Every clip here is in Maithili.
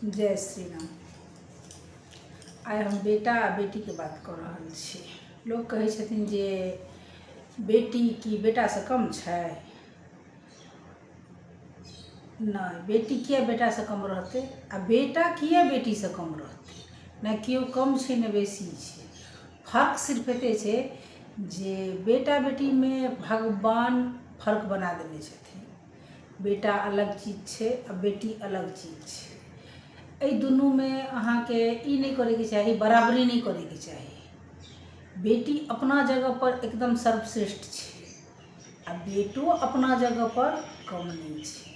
जय श्री राम। आइ हम बेटा आ बेटीके बात कऽ रहल छी। लोक कहै छथिन जे बेटी की बेटासँ कम छै? नहि, बेटी किए बेटासँ कम रहतै आ बेटा किए बेटीसँ कम रहतै? नहि केओ कम छै, नहि बेसी छै। फर्क सिर्फ एते छै जे बेटा बेटीमे भगवान फर्क बना देने छथिन। बेटा अलग चीज छै आ बेटी अलग चीज छै। एहि दुनूमे अहाँके ई नहि करैके चाही, बराबरी नहि करैके चाही। बेटी अपना जगहपर एकदम सर्वश्रेष्ठ छै आ बेटो अपना जगहपर कम नहि छै।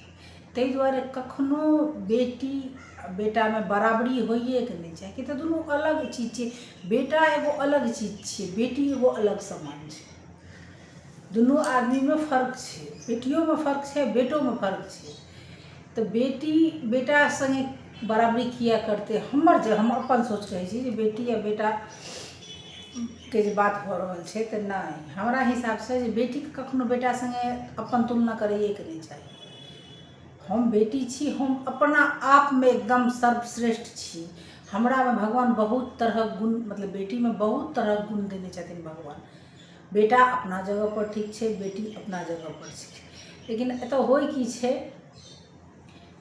ताहि दुआरे कखनो बेटी आ बेटामे बराबरी होइएके नहि चाही, किएक तऽ दुनू अलग चीज छियै। बेटा एगो अलग चीज छियै, बेटी एगो अलग सामान छै। दुनू आदमीमे फर्क छै, बेटियोमे फर्क छै, बेटोमे फर्क छै। तऽ बेटी बेटा सङ्गे बराबरी किए करतै? हमर जे हम अपन सोच कहै छी जे बेटी आ बेटाके जे बात भऽ रहल छै, तऽ नहि, हमरा हिसाबसँ जे बेटीके कखनो बेटा सङ्गे अपन तुलना करैएके नहि चाही। हम बेटी छी, हम अपना आपमे एकदम सर्वश्रेष्ठ छी। हमरामे भगवान बहुत तरहक गुण, मतलब बेटीमे बहुत तरहक गुण देने छथिन भगवान। बेटा अपना जगहपर ठीक छै, बेटी अपना जगहपर छै, लेकिन एतऽ होइ की छै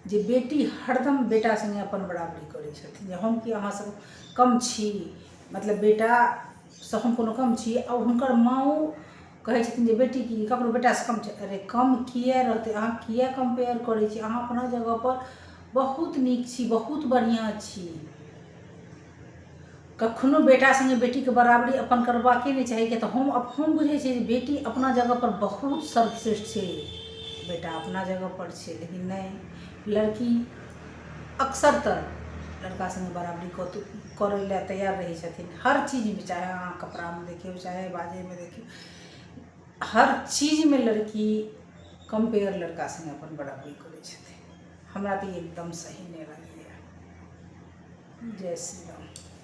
जे बेटी हरदम बेटा सङ्गे अपन बराबरी करै छथिन जे हम की अहाँसँ कम छी? मतलब बेटासँ हम कोनो कम छी? आ हुनकर माँओ कहै छथिन जे बेटी की ककरो बेटासँ कम छै? अरे, कम किए रहतै? अहाँ किए कम्पेयर करै छी? अहाँ अपना जगहपर बहुत नीक छी, बहुत बढ़िआँ छी। कखनो बेटा सङ्गे बेटीके बराबरी अपन करबाके नहि चाही, किएक तऽ हम बुझै छियै जे बेटी अपना जगहपर बहुत सर्वश्रेष्ठ छै, बेटा अपना जगहपर छै। लेकिन नहि, लड़की अक्सर तऽ लड़का सङ्गे बराबरी करै लए तैयार रहै छथिन हर चीजमे। चाहे अहाँ कपड़ामे देखियौ, चाहे बाजैमे देखियौ, हर चीजमे लड़की कम्पेयर लड़का सङ्गे अपन बराबरी करै छथिन। हमरा तऽ ई एकदम सही नहि लागैए। जय श्री राम।